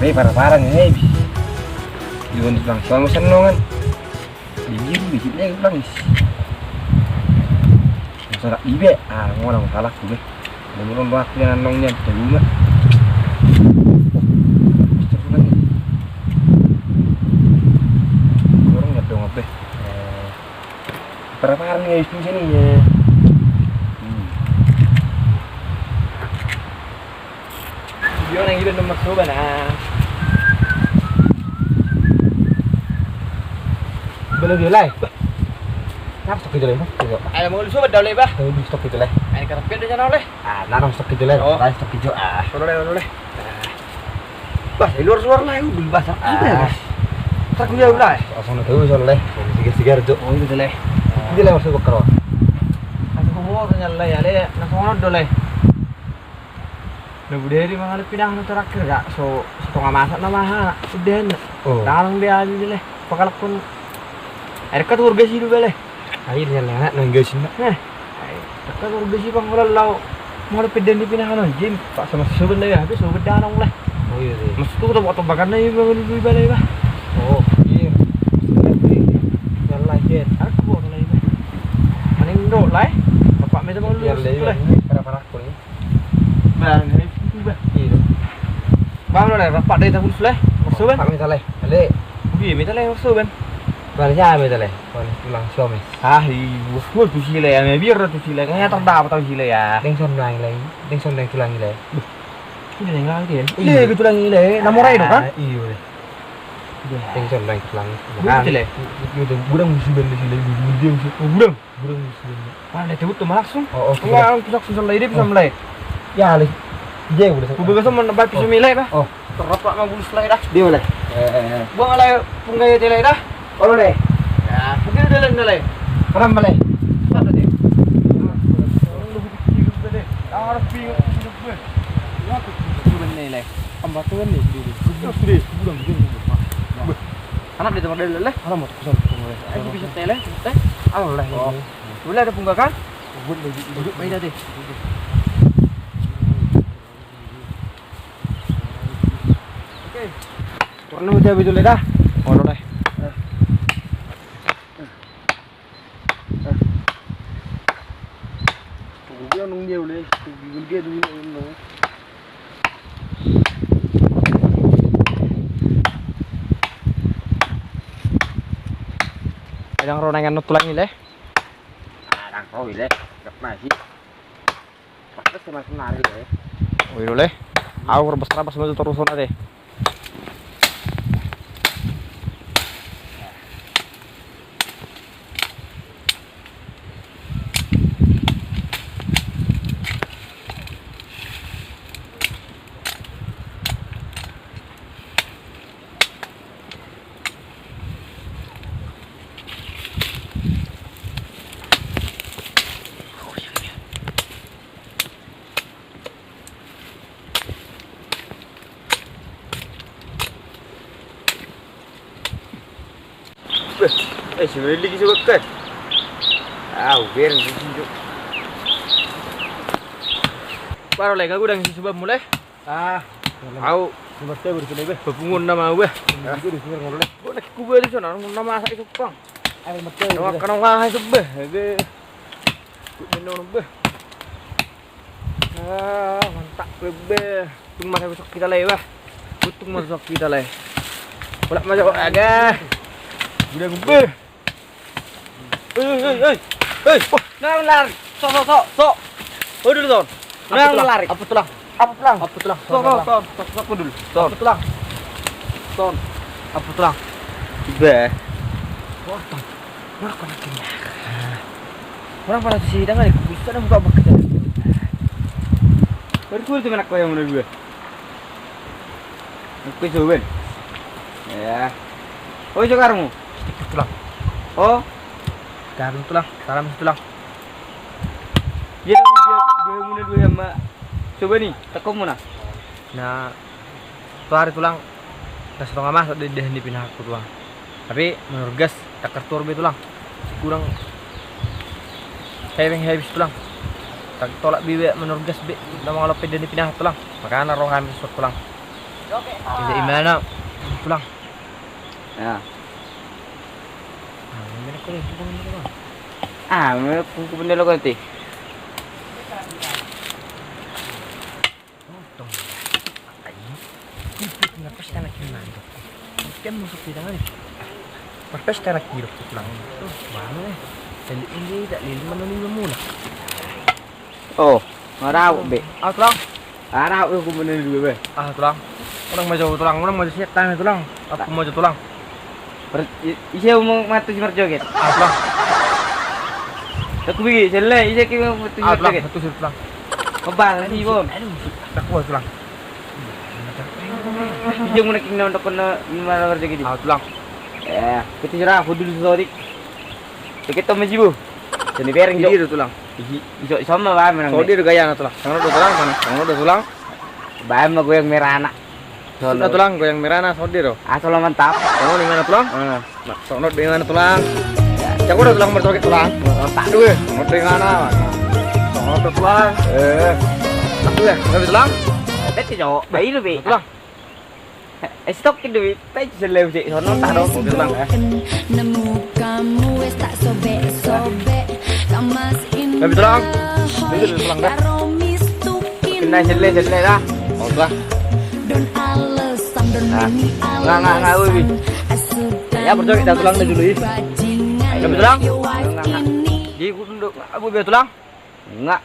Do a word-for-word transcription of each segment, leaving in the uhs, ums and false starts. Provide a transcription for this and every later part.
Hei, parah-parah nih, hei. Iwan tulang sama senongan. Di biru di sini tulang is. Masalah ibe, ah, mau nama salah gue. Ada mulon waktu yang nongnya di rumah. Mister tulang ini. Orang nyadong apa? Parah-parah nih, guys, di sini ya. Hmm. Dia orang hidup nomor coba nah. Belum dia lai. Nah, stok itu lai, stok itu. Ayo, mau lu coba dah lai, bah. Tuh, di stok itu lai. Ayo, karena dia udah nyala lai. Ah, nah, stok itu lai. Oh. Nah, stok itu, ah. Boleh, boleh. Bah, di luar-luar lah, udah basah. Ah. Sudah, Mas. Tak kuliah udah. Langsung tahu soal lai. Sigar-sigar, Cuk. Oh, itu lai. Ini lai maksud bakar, Wak. Langsung ke bawah, ternyata lai, ya, lai. Langsung ono do lai. Nah, budaya di mangalupi dah, anu terakhir, gak? So, setengah masak nama ha, udah. Oh. Dalam dia aja lai. Pakalakun. Air kat urga sih dulu lai. Air yang enak, nang gasin, nak. Nah. Ai, teka tu besi panggolan lao. Mau ada pedan di pinahan on, Jim. Pak sama sobat lah ya, habis sobat danong lah. Oh, iya, iya. Mas tu tau waktu makan lah, ya, bangun dulu balai, bah. Oh, iya. Sudah, iya. Jalan lagi. Aku bawa lagi, bah. Mending dok lah, eh. Bapak minta mau lulus, iya, lah, iya, lah. Ini parah-parah aku nih. Bang, hai, itu, bah. Iya. Bang, lo lah, bapak dari Tabus lah. Mas sobat. Pak minta lah. Ale. Iya, minta lah, mas sobat. Bang, siapa minta lah? Bang, tulang siomes. Ah, iya, gua tuh sila ya, biar tuh sila. Kayaknya terdapat tuh sila ya. Deng son tulang ilai, deng son deng tulang ilai. Duh. Ini deng lagi ya. Iya, gitu tulang ilai. Nama orang itu kan? Ah, iya, boleh. Iya. Deng son deng tulang. Betul, ya? Iya, udah gudang musuh beli sila, gudang dia musuh. Oh, gudang. Gudang musuh beli. Mana dia tuh tuh langsung? Oh, oh, gudang. Langsung langsung selai dia bisa mulai. Ya, le. Dia boleh. Gua begasan mana bapak bisa milai, bah. Oh. Terapa ma bulus lai dah. Dia boleh. Eh, eh, eh. Buang lai punggai dia lai dah. Olo lai. Ya, mungkin udah lai, udah lai. Param lai. Mana dia? Harus bingung hidup gue. Ya, aku bingung lai. Tambah tuan nih, dia. Sudah, sudah, sudah, sudah. Anak dia tempat dia lai. Anak mau pesan punggai. Ayo bisa tele, teh. Ayo lah. Oh. Boleh ada punggakan? Buat lagi. Duduk baik dah deh. Oke. Kurang lebih habis dulu dah. Olo deh. Dia nung dia boleh, dia dulu nung. Ada yang ronengan tulang ile. Ah, dang ro ile. Gak masih. Pas sama senari, ya. Oh, iya, le. Au, rebes-rebes sama terus, sana deh. Beh, eh, si Meli lagi sebab kan. Ah, uber gitu. Baru lagi aku udah ngisi sebab mulai. Ah, au. Nomor saya baru sudah, beh. Bepungun nama, beh. Ini juga disuruh ngoleh. Gua lagi kubeli sana, nama saya itu, Bang. Ayo, betul. Nama kenal nggak, beh? Beh. Gua minum, beh. Ah, mantap, beh. Tung masa besok kita lah, ya, bah. Tung masa besok kita lah. Bolak masuk, agak. Udah, beh. Hei, hei, hei, hei. Hei, wah, nang lari. Sok, sok, sok, sok. Oh, dulu, Ton. Nang lari. Apa tulang? Apa tulang? Apa tulang? Sok, sok, sok, sok, sok dulu. Ton. Apa tulang? Ton. Apa tulang? Iba. Wah, Ton. Wah, kena kena. Orang pada sidang ada kubus, ada buka buka. Baru kulit mana kau yang mana dua? Oke, Soben. Ya. Oh, iso karmu? Sedikit tulang. Oh. Karmu tulang, salam tulang. Ya, dia dua muna dua sama. Coba nih, teko muna. Nah, tuari tulang. Nah, setengah masak di deh ni pinahakku tulang. Tapi menurut gas, tak kertur be tulang. Kurang heweng habis tulang. Tak tolak be, be menurut gas be. Nama kalau pede ni pinahak tulang. Makana roh habis tulang. Di mana, Tulang? Ya. Ah, mana kau, Tulang? Ah, mana kau, kau benda lo kau ti? Potong. Ai. Ipit na pas tanah kiri mandok. Kan masuk di tangan. Pas tanah kiri, Tulang. Oh, mana, eh? Jadi ini tak lili mana ni mula. Oh, ngarau be. Ah, Tulang. Ngarau be, aku mana dulu be. Ah, Tulang. Unang maju, Tulang. Unang maju siat tangan, Tulang. Aku maju, Tulang. Ise ma mantusi marjoget? Ah, Tulang. Aku bigi, selle, ise ki ma mantusi marjoget? Ah, Tulang, mantusi, Tulang. Oba, si Bon. Aduh, tak kuat, Tulang. Ise ma na king na mantusi marjoget i? Ah, Tulang. Eh, kita sira hudul sodik. Kita maju, Bu. Jadi bereng, Jok. Iya, Tulang. Isi, iso, iso ma, Bang, menang. Sodik do gaya na, Tulang. Sangat do, Tulang, sangat do, Tulang. Bang, ma goyang merana. Sudah, Tulang, goyang merana, sodik do. Ah, Tulang, mantap. Sono di mana, Tulang? Nah, sono di mana, Tulang? Jago do, Tulang, marjoget, Tulang. Mantap. Dua, sono di mana? Sono do, Tulang. Eh. Satu ya, nggak bisa, Tulang? Bete, Jok. Baik lu, Bi. Tulang. Eh, stok, Bi. Baik, selew sih. Sono, tak do, Tulang, ya. Nemu kamu wes tak sobek-sobek. Kamas indah. Nggak bisa, Tulang. Bisa, Tulang, dah. Kena sele, sele dah. Oh, dah. Don alesan, don mini alesan. Nggak, nggak, nggak, Wi. Ya, percaya kita, Tulang, dulu, ih. Nggak, Tulang. Nggak, nggak. Jadi, gua tunduk. Nggak, Wi, Tulang. Nggak.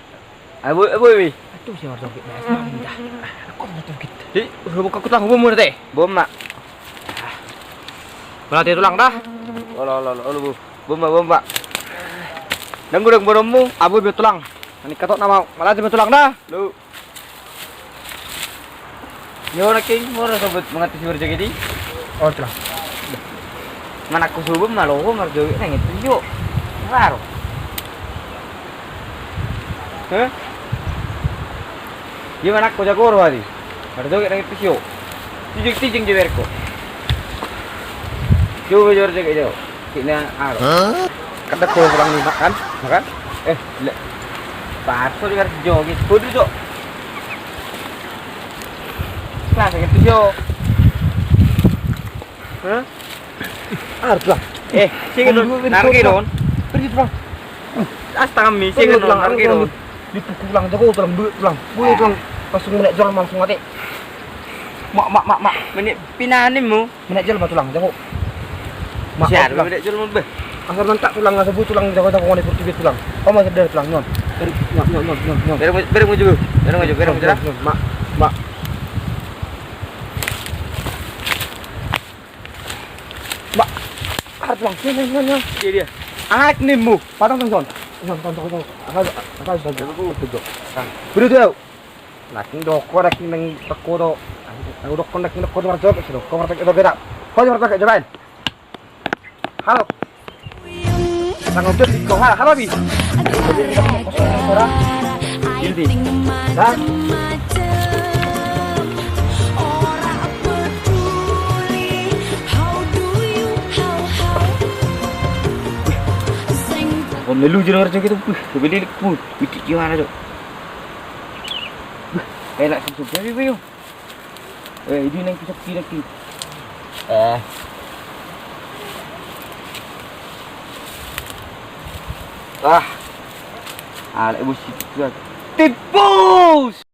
Abu, abu, Wi. Aduh, si Marjogi, Mas. Mam, dah. Aku mau tuh gitu. Jadi, hubung aku, Tulang, hubung murah, teh. Bom, Mak. Berarti, Tulang, dah. Olo, olo, olo, olo, Bu. Bom, Mak, bom, Mak. Dang gudang borommu. Abu, Wi, Tulang. Ani katok nama, malah aja, Tulang, dah. Lu. Yo, na king, mura sobut mangantusi marjoget i. Oh, Tulang. Mana aku subuh malo ho marjoget nang itu yo. Baru. Hah? Dia mana aku jago roh hari. Marjoget nang itu yo. Tijing, tijing di berko. Yo, marjoget yo. Kena aro. Hah? Kada ko pulang ni makan, makan. Eh, le. Paso di garis jogi. Kudu, Cok. Lah, sakit tuh, yo. Hah? Arus lah. Eh, sing itu, narki don. Pergi, Tulang. Astaga, mi, sing itu, narki don. Di pukul, Tulang, jago, Tulang, bu-, Tulang. Bu-, Tulang. Langsung menek jol, langsung mati. Mak, mak, mak, mak. Menek pinanimu. Menek jol ma, Tulang, jago. Mak, siar, Tulang. Menek jol ma, be. Asal nantak, Tulang, asal bu, Tulang, jago, jago, ngoni purtibi, Tulang. Oh, masih ada, Tulang, nyon. Nyon, nyon, nyon, nyon, nyon. Bereng, bereng, maju. Bereng, maju, bereng, maju, dah. Nyon, mak, mak. Mak. Ah, Tulang, nyon, nyon, nyon, nyon. Dia, dia. Anak nimu. Patang, Tulang, nyon. Nyon, nyon, nyon, nyon. Asal, asal, asal, asal. Beri dia. Naking doko, naking nang doko do. Nang doko, naking doko do marjoget, si doko marjoget do beda. Ho, marjoget, cobain. Halo. Nang udah di kau, halo, halo, Bi. Inti. Dah. Om melu jero marjoget itu, puh, coba lilik, puh, bikin gimana, Cok? Beh, enak sih, Sob. Jadi, Bang. Eh, ini nang pisok tidak, ki. Eh. Ah. Alek bos itu. Tipus.